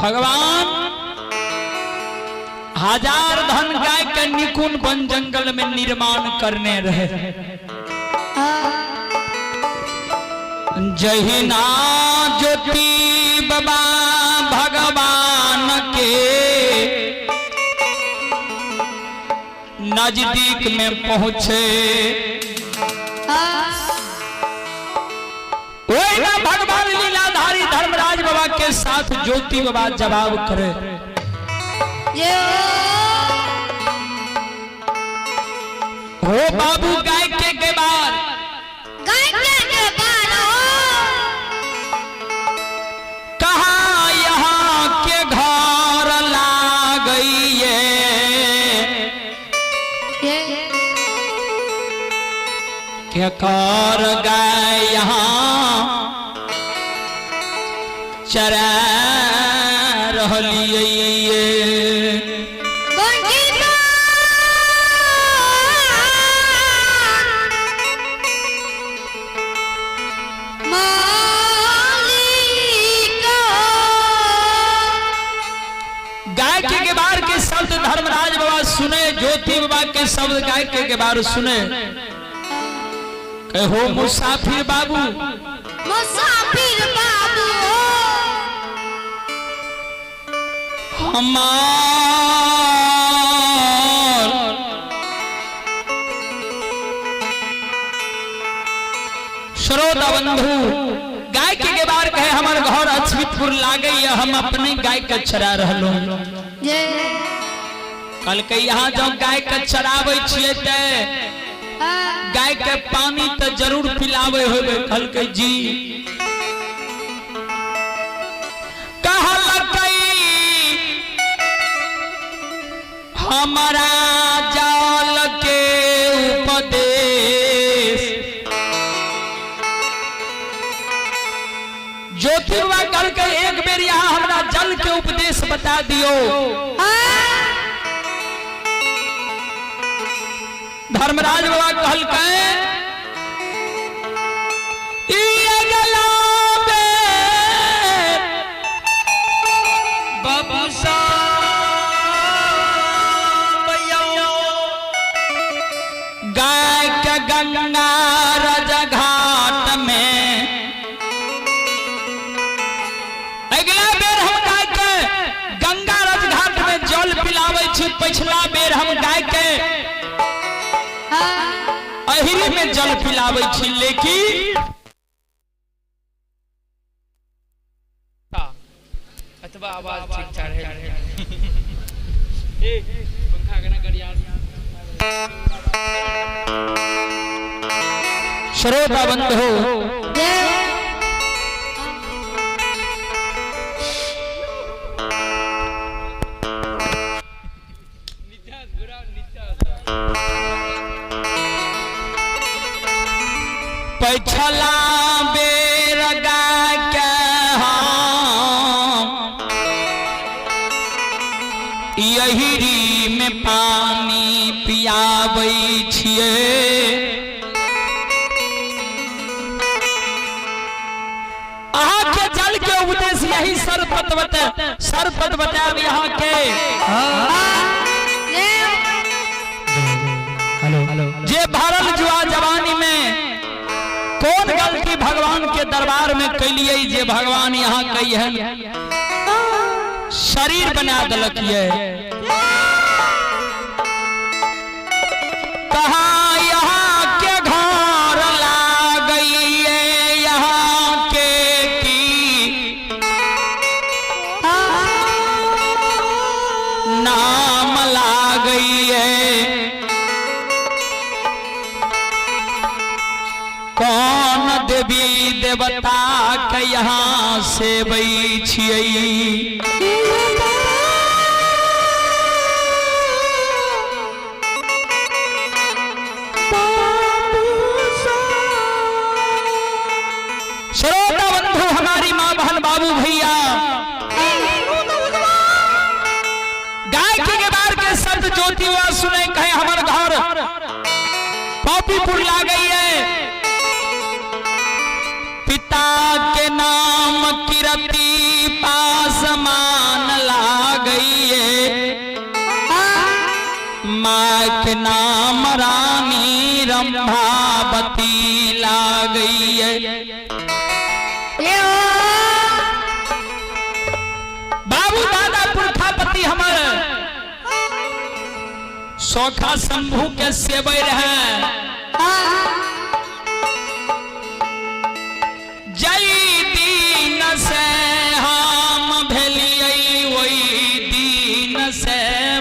भगवान हजार धन गाय के निकुन वन जंगल में निर्माण करने रहे। जहिना ज्योति बाबा भगवान के नजदीक में पहुंचे, वही ना भगवान लीलाधारी धर्मराज बाबा के साथ ज्योति बाबा जवाब करे। हो बाबू गाय के बाद गाय के बार हो। कहा यहाँ के घर ला गई के कर गाय यहाँ चरा रहलियै। गाय के गेबार के शब्द धर्मराज बाबा सुने, ज्योति बाबा के शब्द गाय के गेबार सुने, कहो मुसाफिर बाबू, मुसाफिर बाबू, हमार श्रोता बंधु, गाय के गेबार कहे हमर घर अछमितपुर लागे, हम अपने गाय के चरा रहलो। कल के यहाँ जब गाय के चराबै छियै ते गाय के पानी तो जरूर पिलावे होबे। कल के जी। कहलकै हमारा जल के उपदेश। ज्योतिर्वा करके एक बेर यहाँ हमरा जल के उपदेश बता दियो। धर्मराज बाबा कहलकै ई अगला बेर बाबू साहब यौ गाय के गंगा रज घाट में, अगला बेर हम गाय के गंगा रज घाट में जल पिलाबै छी। पिछला बेर हम गाय के अहिरी में जल पिलाबै छी, लेकिन अथवा आवाज ठीक ठाक है। ए पंखा के ना गरियार। श्रोता बंधु, नीचा घुरा नीचा। पछला बेर गाय के हम यही में पानी पियाबै छियै। अहाँ के जल के उपदेश यही सरपत बता, सरपत बताब यहाँ के जे भरल जुआ जवानी में कौन गलती भगवान के दरबार में कैलिए जे भगवान यहाँ कही है शरीर बना दिलक। ये कहा यहाँ के घर लागइए, यहाँ के की नाम लागइए, कौन देवी देवता के यहाँ सेबै छियै। श्रोता बंधु, हमारी माँ बहन बाबू भैया, गाय के गेबार के शब्द ज्योति हुआ सुने, कहे हमर घर पॉपीपुर ला गई है, पिता के नाम किरती पासमान। के नाम रानी रंभावती लागैये। बाबू दादा पुरखापति हमर सौखा शंभू के सेबै रहे। जई दिन से हम भेलियै ओहि दिन से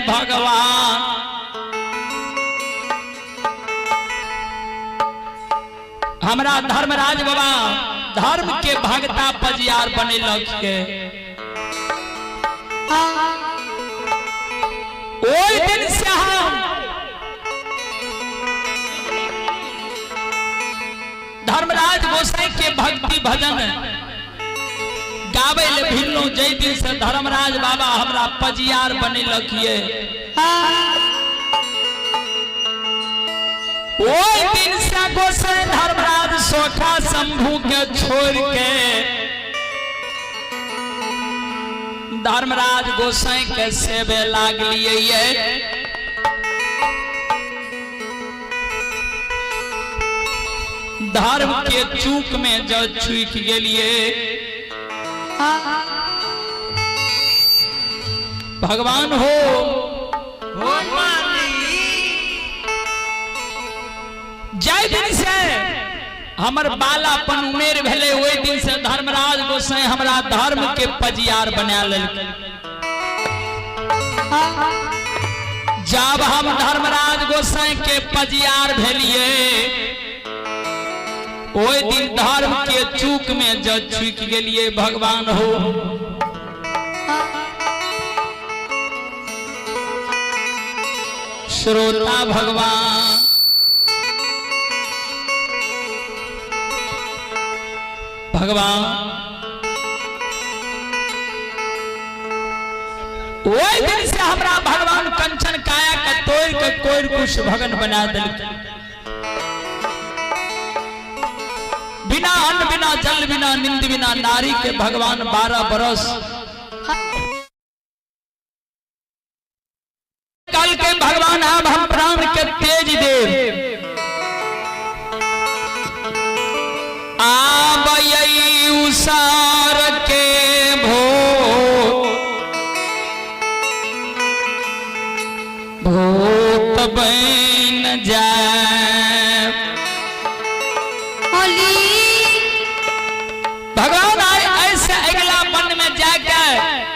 भगवान हमरा धर्मराज बाबा धर्म के भगता पजियार बनेलक के। ओहि दिन से हम धर्मराज गोसाई के भक्ति भजन गावे ले भिड़लहुँ। जै दिन से धर्मराज बाबा हमरा पजियार बनेलक ये, ओहि दिन से गोसाई धर्मराज सोखा शंभू के छोड़ के धर्मराज गोसाई के सेवे लागलिए ये। धर्म के चूक में जब चूक गेलिए भगवान हो, जाय दिन से हमर बालापन उमेर भेलै ओहि दिन से धर्मराज गोसाई हमरा धर्म के पजियार बना लेलकै। जब हम धर्मराज गोसाई के पजियार भेलिए ओहि दिन धर्म के चूक में जब चूक गेलिए भगवान हो, श्रोता भगवान, भगवान ओहि दिन से हमरा भगवान कंचन काया के तोड़ के कोई कुछ भगन बना दिल। बिना अन्न बिना जल बिना निंद बिना नारी के भगवान 12 बरस कल के भगवान अब हम प्राण के तेज देव आबई उसार के भो भूत बन जाए। भगवान आए ऐसे अगला वन में जाके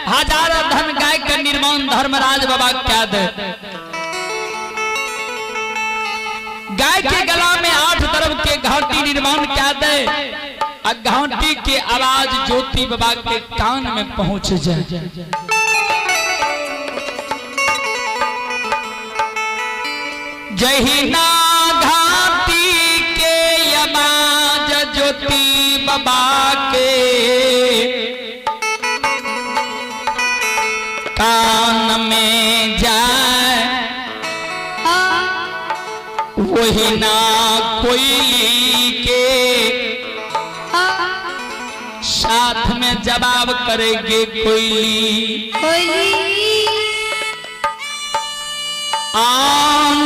हजारों धन गाय के निर्माण धर्मराज बाबा क्या दे। गाय के गला में 8 तरफ के घाटी निर्माण क्या दे आ घाटी के आवाज ज्योति बाबा के कान में पहुंच जाए। जहिना घाटी के आवाज ज्योति बाबा के कान में जाए वही ना कोयली के साथ में जवाब करेंगे कोयली। आन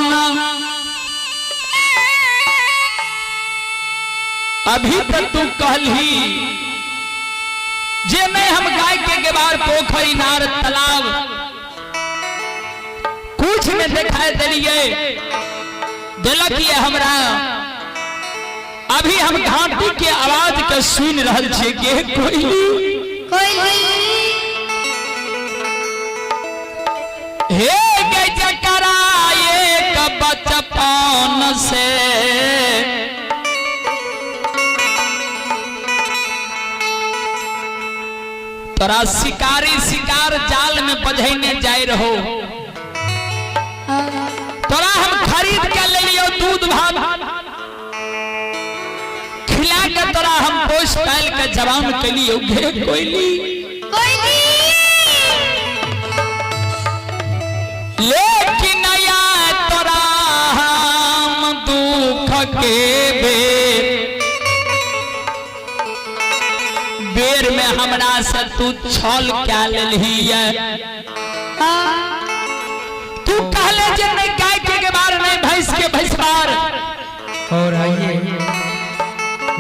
अभी तक तू कहली जे नहीं हम गाय के गेबार पोखरी नार तालाब कुछ में दिखाई दिलिए दिलक ये हमरा। अभी हम घाटी के आवाज के सुन रहल छियै के कोयली हे गे जकरा एक बचपन से तोरा शिकारी शिकार जाल में बझैने जाय रहो, तोरा हम खरीद के ले लियो, दूध भात खिला के तोरा हम पोस पाल के जवान के लियो घे कोयली। लेकिन या तोरा हम दुख के बेर बेर में हमरा से तू छल क्या लेलही। तू कहले जे नहीं गाय के और आइए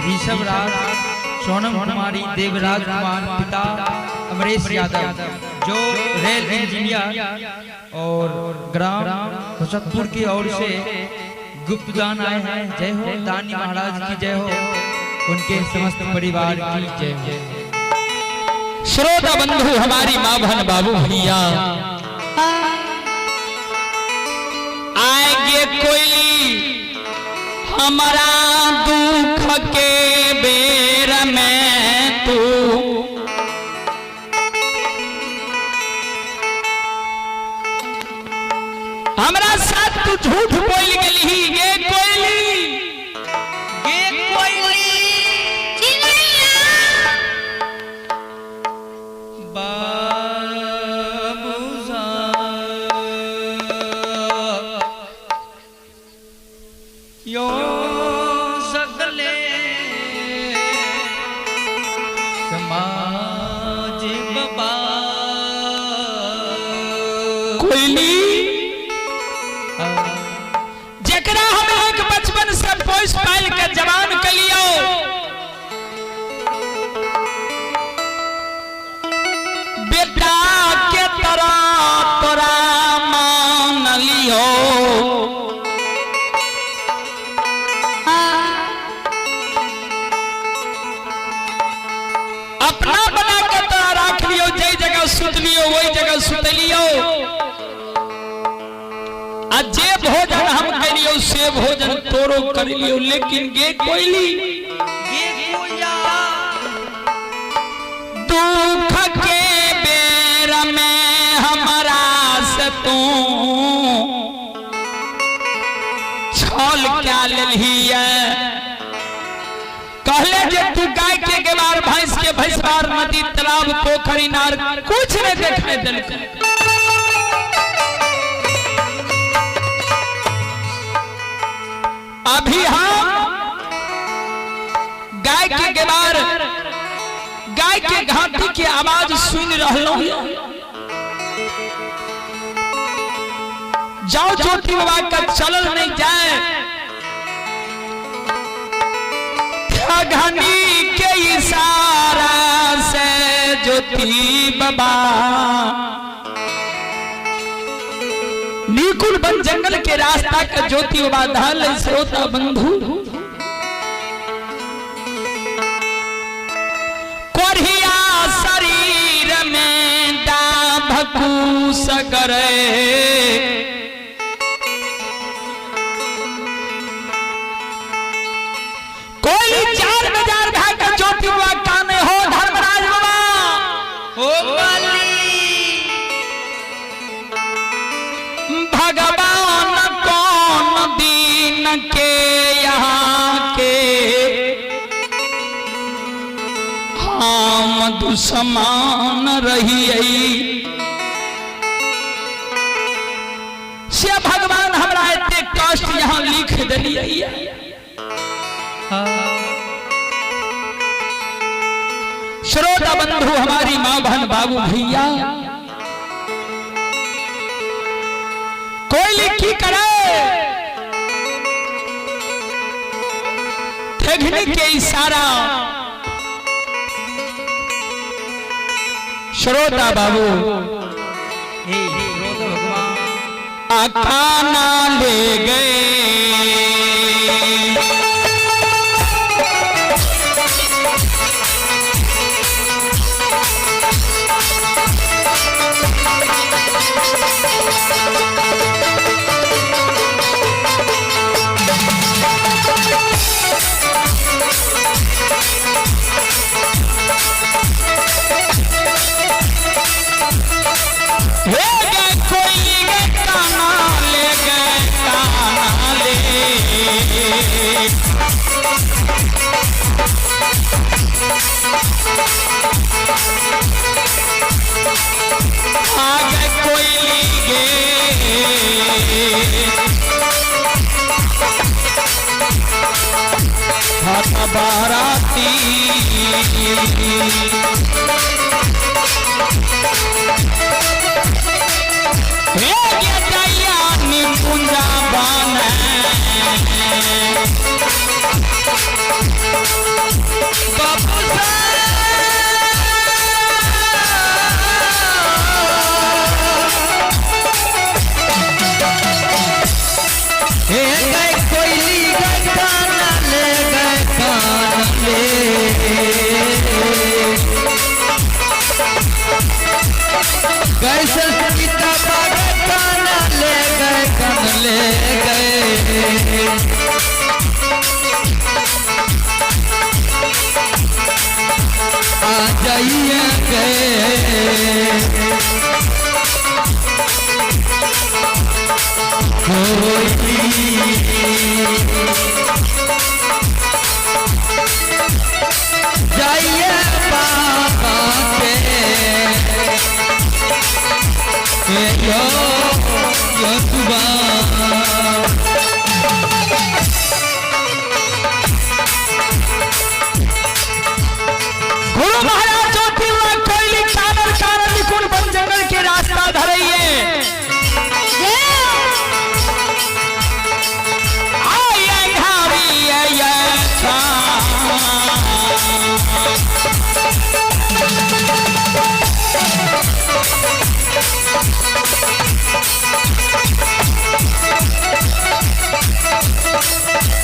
ऋषभ राज, सोनम कुमारी, देवराज कुमार, पिता अमरेश यादव जो रेल इंजीनियर और ग्राम हुसकपुर की ओर से गुप्त दान आए हैं। जय हो दानी महाराज की जय हो, उनके समस्त परिवार की जय हो। श्रोता बंधु हमारी माँ बहन बाबू भैया, आएगे कोई हमारा दुख के बेर में तू हमरा साथ तू झूठ बोल गेली गे कोयली, गे कोयली चिड़ैया बाबू साहब यो सगले समाज बाबा कोयली जकरा हम एक बचपन से पोस पाल के जवान कलियो, बेटा के तरह तोरा मान लियो, अपना बना के तोरा राख लियो, जै जगह सुतलियो वही जगह सुतलियो, आ जे भोजन हम करियो से भोजन तोरो कर लियो, लेकिन गे कोयली गे कोया दुख के बेर में हमरा से तू छल क्या लेलही। कहले जे तू गाय के गेवार, भैंस के भैंसवार, नदी तालाब पोखरी नार कुछ नहीं देखाई देलक। अभी हम गाय के गेवार, गाय के घाटी के आवाज सुन रहलहुं। जाओ ज्योति बाबा का चलल नहीं जाए, ठगनी के इशारा से ज्योति बाबा निकुल वन जंगल के रास्ता का ज्योति बाबा धल। श्रोता बंधु कोढ़िया शरीर में दाभकूस करे, कोई चार बाजार भाग ज्योति बाबा काने हो धर्मराज बाबा हो बली भगवान कौन दीन के यहाँ के हम दुश्मन रहिए, से भगवान हमरा एते कष्ट यहाँ लिख दिलिए। श्रोता बंधु हमारी माँ बहन बाबू भैया, कोई की करे ठेघनी के इशारा। श्रोता बाबू हे रोद भगवान अखाना ले गए, हे गए कोई गए काना ले गए काना ले, आ गए कोई गे हाथ बाराती। हे गे दैया निकुंजा बने बाबू हे गए कोयली गए काना ले गए कान ले। गए सस्मिता बाबा काना ले गए कान ले गए। आ जाइए गए कोई जाइए बाबा के यो यो सुबह। गुरु महाराज ज्योति कोयली कानन कानन निकुल वन जंगल के रास्ता धरइए। आय घारी आय छा।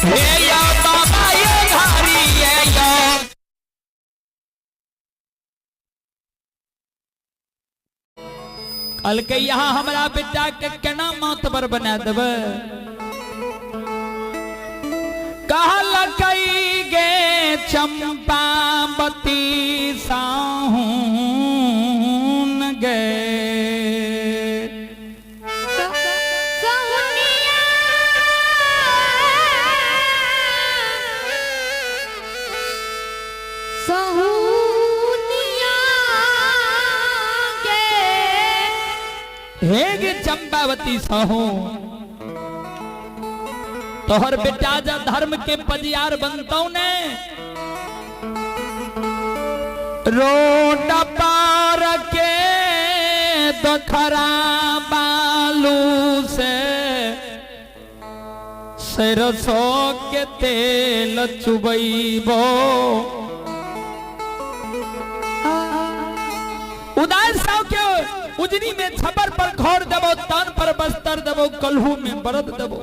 हे या बाबा ये घारी ये या। कहलकै यहाँ हमरा बेटा के केना मातबर बना देबै? कहलकै गे चंपावती साहून गे सहुनिया सहुनिया गे। हे गे चंपावती साहू, तोहर बेटा जा धर्म के पजियार बनतौ ने, रोड पार के दोखरा बालू से सरसों के तेल चुबैबो। उदय साव के उजनी में छपर पर घर देबो, तन पर बस्तर देबो, कल्हू में बरद देबो।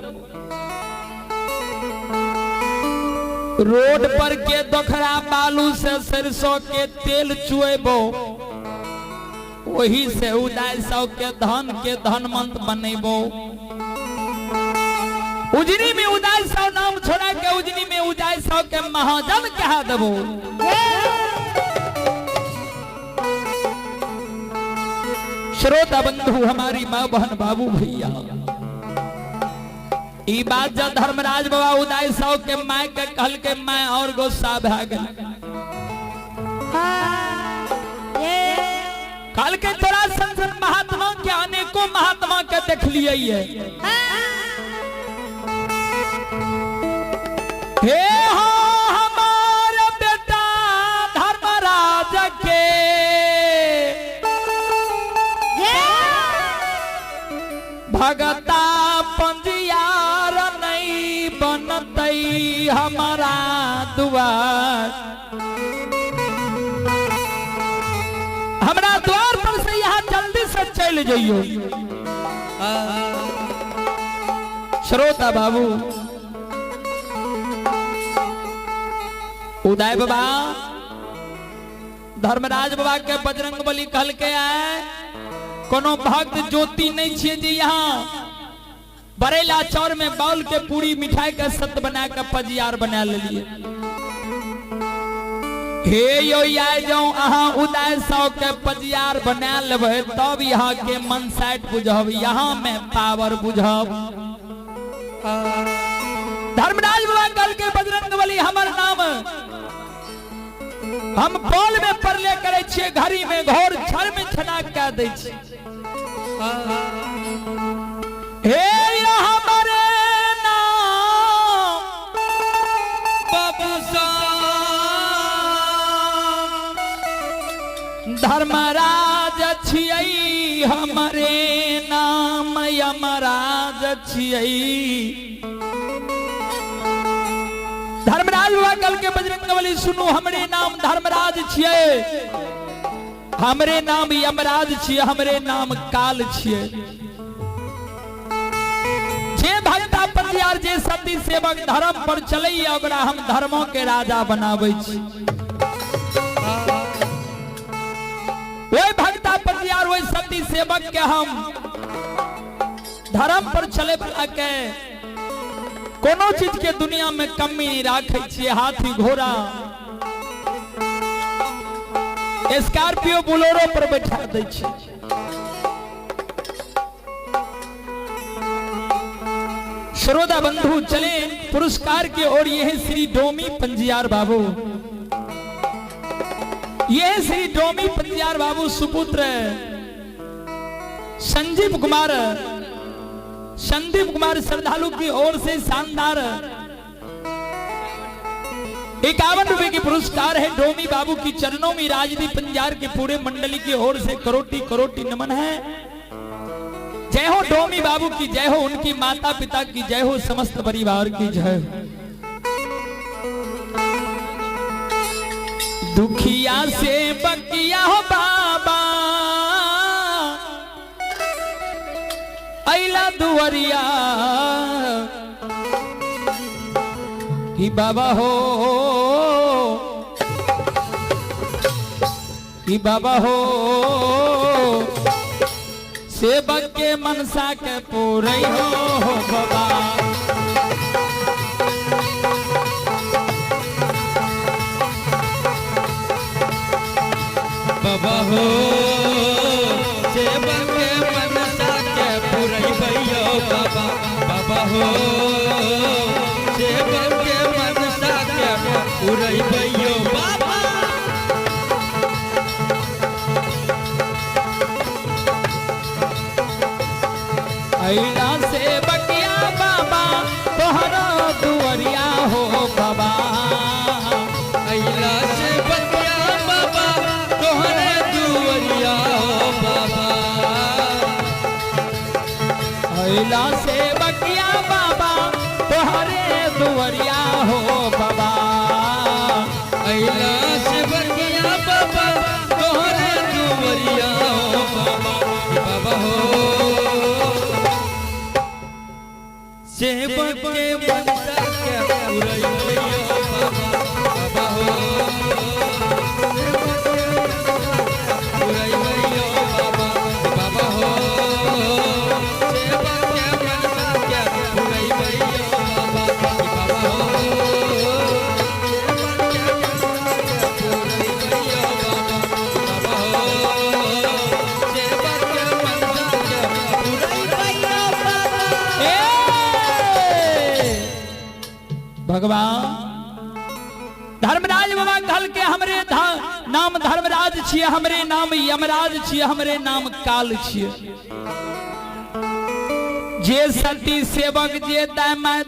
रोड पर के दोखरा बालू से सरसों के तेल चुएबो, वही से उदय साव के धन के धनमंत बनेबो। उजनी में उदय साव नाम छोड़ा के उजनी में उदय साव के महाजन कहा देबो। श्रोता बंधु, हमारी माँ बहन बाबू भैया, ई बात जब धर्मराज बाबा उदय साव के my के कहल के my और गुस्सा भा गल। कहल के तोरा संग महात्मा के अनेकों महात्मा के देख लिए है। हे हो हमार बेटा धर्मराज के भगता पंजियार नहीं बनतई हमारा दुआर। हमरा द्वार पर से यहाँ जल्दी से चल जाइयो। श्रोता बाबू उदय बाबा धर्मराज बाबा के बजरंग बली कहल के आए, कोनो भक्त ज्योति नहीं छिए जे यहाँ बरेला चौर में बाउल के पूरी मिठाई के सत बना के पजियार बना लिए। हे यो आय जाऊं अहाँ उदय साव के पजियार बना लेबै तब यहाँ के मन साइट बुझब, यहाँ में पावर बुझब। धर्मराज बाबा कहल के बजरंग बली हमर नाम हम पल में परले करे छिए, घड़ी में घोर छर में छना के दै छी। हे यो हमरे नाम बाबू धर्मराज छियै, हमरे नाम यमराज छियै। धर्मराज बाबा कल के बजरंग बली सुनू, हमरे नाम धर्मराज छियै, हमरे नाम यमराज छियै, हमरे नाम काल छियै। जे भक्ता पंजियार जे सती सेवक धर्म पर चलैया ओकरा हम धर्मों के राजा बनाबै छी। ओहि भक्ता पंजियार ओहि सती सेवक के हम धर्म पर चले वाला के कोनो चीज के दुनिया में कमी नहीं राखे छियै। हाथी घोड़ा स्कॉर्पियो बोलेरो पर बैठा दै छियै। श्रोता बंधु चले पुरस्कार के ओर। ये है श्री डोमी पंजियार बाबू, ये है श्री डोमी पंजियार बाबू सुपुत्र संजीव कुमार, संदीप कुमार श्रद्धालु की ओर से शानदार 51 रुपए के पुरस्कार है। डोमी बाबू की चरणों में राजदीप पंजार के पूरे मंडली की ओर से करोटी करोटी नमन है। जय हो डोमी बाबू की जय हो, उनकी माता पिता की जय हो, समस्त परिवार की जय हो। दुखिया से बकिया हो बाबा अइला दुआरिया कि बाबा हो, कि बाबा हो, सेवक के मनसा के पूरई हो बाबा। बाबा हो सेवक के मनसा के पुरैबैयो बाबा। बाबा हो सेवक के मनसा के पुरैबैयो बाबा। अइला से बकिया बाबा तोहरा दुआरिया हो बाबा। अइला से बकिया बाबा तोहरे दुआरिया हो बाबा। अइला से बकिया बाबा तोहरे दुआरिया हो बाबा। अइला से बकिया बाबा तोहरे दुआरिया हो बाबा। बाबा हो सेवक के मनसा के पुरैबैयो बाबा। बाबा हो पुरैबैयो बाबा। बाबा हो सेवक के मनसा के पुरैबैयो बाबा। बाबा हो सेवक के मनसा के पुरैबैयो बाबा। बाबा हो सेवक के मनसा के पुरैबैयो बाबा। ए भगवान धर्मराज बाबा कहल के हमरे नाम धर्मराज छियै, हमरे नाम यमराज छियै, हमरे नाम काल छियै। जे सती सेवक जे दाय my